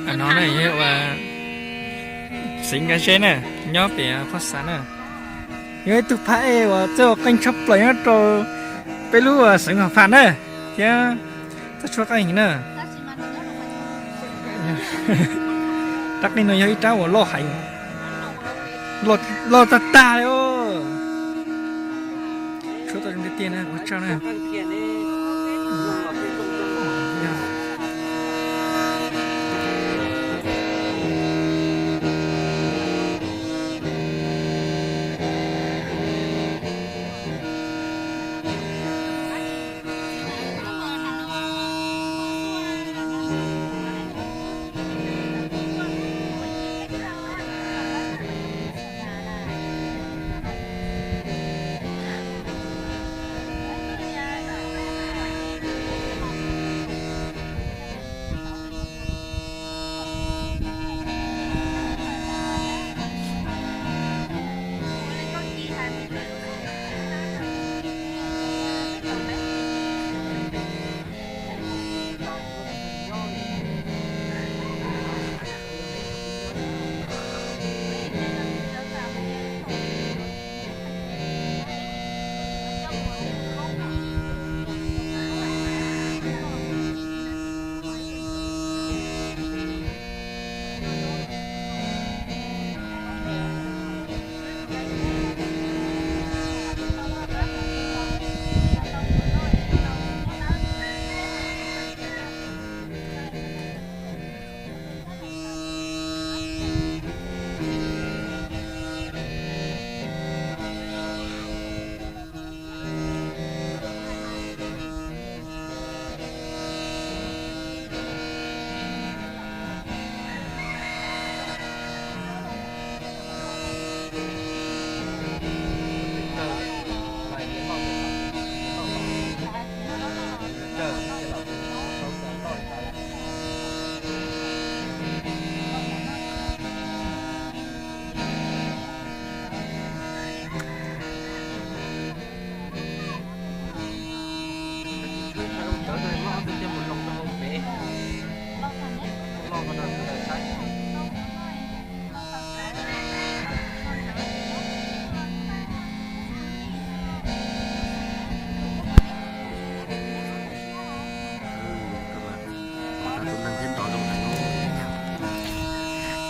No na yog ua xeev Nkaj Zeb na, nyob pem Phoj Xav na. Yog ib tug phab ej uas txawj ua qeej tshaj plaws nyob rau peb lub xeev Huam Phaj na, thiab txawj tshuab qeej na. Rab qeej no yog ib rab uas loj heev, loj tag tag li. Tshuab tau zoo tiag tiag na, ua tsaug na.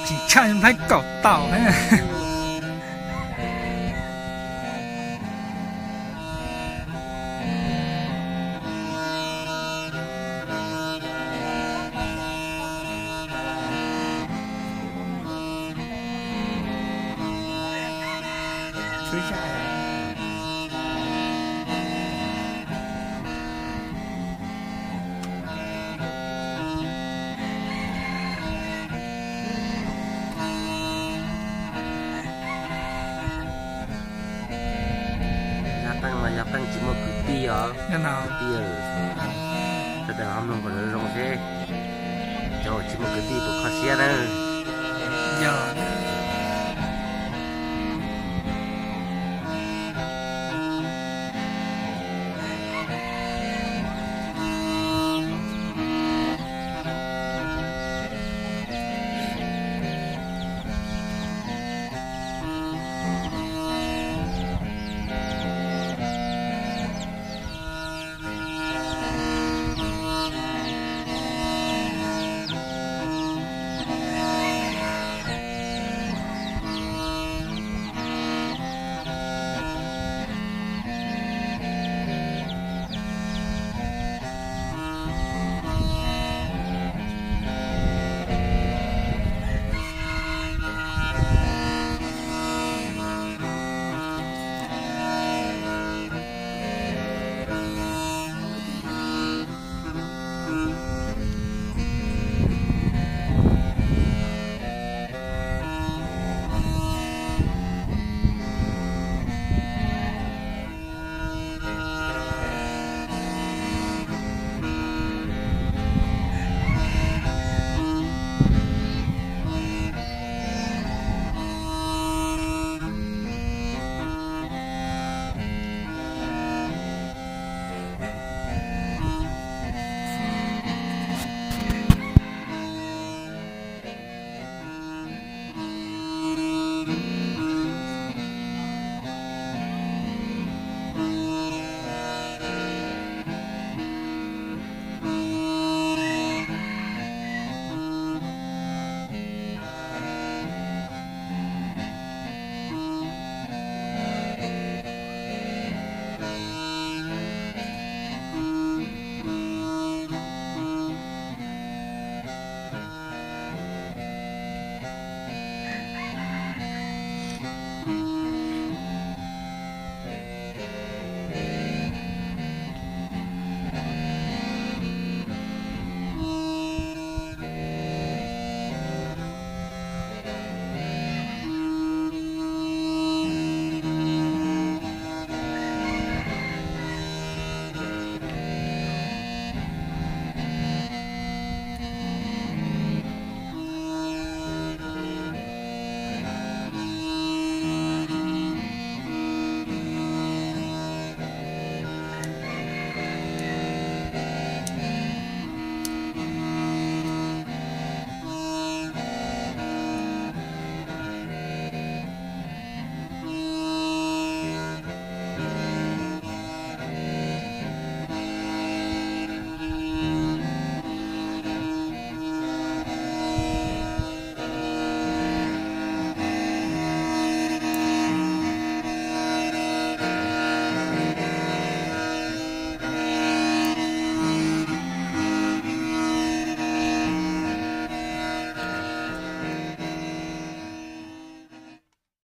Tsis tshaj Nplhaib kaum tau. Zaj qeej mas yog qeej tsis muaj kwv tij os. Kwv tij, sawv daws ho mloog kom zoo seb cov uas tsis muaj kwv tij puas kho siab na. Yog.